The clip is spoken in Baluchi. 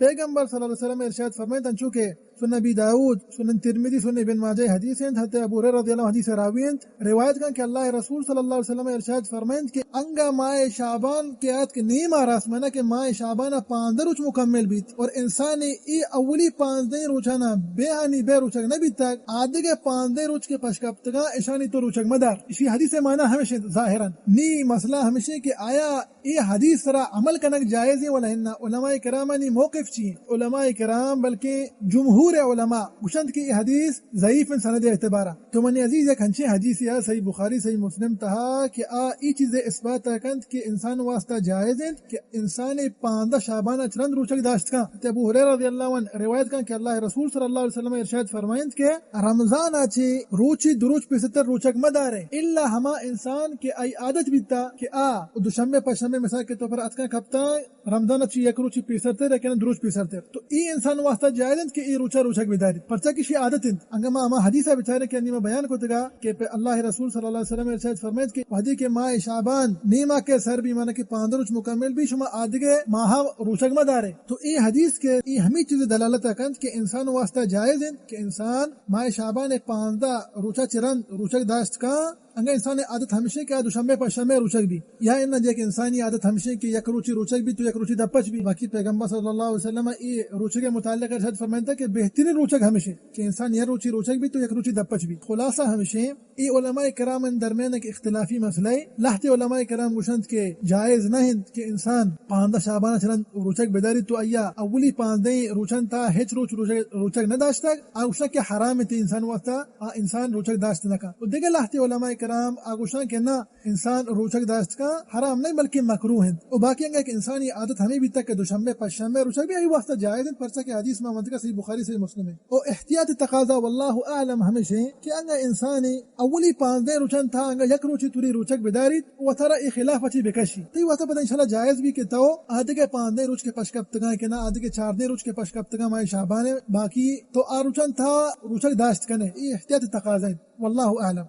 پیغمبر صلی اللہ علیہ وسلم ارشاد فرمائیت، انچو کہ سنن ابی داؤد، سنن ترمذی، سنن ابن ماجہ حدیث انت، حضرت ابو ہریرہ رضی اللہ عنہ حدیث راوی انت، روایت کن کہ اللہ رسول صلی اللہ علیہ وسلم ارشاد فرمائیت کہ انگا ماہ شعبان کہ آتک نیما رس، معنی کہ ماہ شعبان پانزدہ روچ مکمل بیت اور انسان ای اولی پانزدہ روچانا بے ہانی بے روچگ نہ بیتگ، آدگہ پانزدہ روچ کہ پشکپتگاں اشانی تو روچگ مدار۔ اشی حدیث معنی ہمیش انت ظاہرا۔ نی مسئلہ ہمیش انت کہ آیا اے حدیث سرا عمل کنگ جائز ایں ولا اناں؟ علماء کرامانی موقف چی انت؟ علماء کرام بلکہ جمہور علماء گوشنت کہ اے حدیث ضعیف انت سند اعتبارا۔ تو منی عزیز، یک ہنچیں حدیثے آ صحیح بخاری، صحیح مسلم تہا کہ آ ای چیز اثبات کنت کہ انسان واسطہ جائز انت کہ انسان پانزدہ شعبان چہ رند روچگ داشت کن۔ تے ابو ہریرہ رضی اللہ عنہ روایت کن کہ اللہ رسول صلی اللہ علیہ وسلم ارشاد فرمائنت کہ رمضان چہ روچی دو روچ پیسرتر روچگ مدارے، الا ہما انسان کہ آئی عادت بیتا کہ آ دوشنبے پنچ شنبے مثال کے طور پر اتکاں کپتاں، رمضان چہ یک روچی پیسرتر یا کنا دو روچ پیسرتر، تو ای انسان واسطہ جائز انت کہ ای روچا روچگ بداریت، پرچا کہ شی عادت انت۔ انگا ما ہما حدیثا بچاریں کہ انی ما بیان کتگا کہ پہ اللہ رسول صلی اللہ علیہ وسلم ارشاد فرمائیت کہ وہدے کہ ماہ شعبان نیما کہ سر بی، معنی کہ پانزدہ روچ مکمل بی، شما آدگہ ماہ روچگ مدارے۔ تو ای حدیث کہ ای ہمی چیز دلالت کنت کہ انسان واسطہ جائز انت کہ انسان ماہ شعبان پانزدہ روچا چہ رند روچگ داشت کن۔ انگا انسان عادت ہمیش انت کہ آ دوشنبے پنچ شنبے روچگ بی، یا اناں یک انسانی عادت ہمیش انت کہ یک روچی روچگ بی تو یک روچی دپچ بی۔ باقی پیغمبر صلی اللہ علیہ وسلم ای روچگ متعلق ارشاد فرمائنتا کہ بہترین روچگ ہمیش انت کہ انسان یک روچی روچگ بی تو یک روچی دپچ بی۔ خلاصہ ہمیش انت، ای علماء کرام درمیان ایک اختلافی مسئلہ ہے۔ لہتے علماء کرام گوشنت کہ جائز نہ انت کہ انسان پانزدہ شعبان چہ رند روچگ بداری تو آیا اولی پانزدہ روچان تا ہچ روچ روچگ، روچگ نہ داشتگ، آ گوشنت کہ حرام انت انسان واسطہ آ انسان روچگ داشت نہ کن۔ و دگہ لہتے علماء کرام آ گوشاں کہ نہ، انسان روچگ داشت کن حرام نہ بلکہ مکروہ انت۔ و باقی انگا کہ انسانی عادت ہمیں بیتا کہ دوشنبے پنچ شنبے روچگ بی، آئی واسطہ جائز انت، پرچا کہ حدیث ما منتگا صحیح بخاری صحیح مسلم ہے۔ و احتیاط تقاضا واللہ اعلم ہمیش ہے کہ انگا انسانی اولی پانزدہ روچان تا انگا یک روچی توری روچگ بداریت، و ترا ای خلاف چی بکشی، تی واسطہ پدا انشاءاللہ جائز بی کہ تو آدگہ پانزدہ روچ کے پشکپتگاں کہ نہ آدگہ چاردہ روچ کے پشکپتگاں ماہ شعبان، باقی تو آ روچان تا روچگ داشت کنے، ای احتیاط تقاضا انت۔ واللہ اعلم۔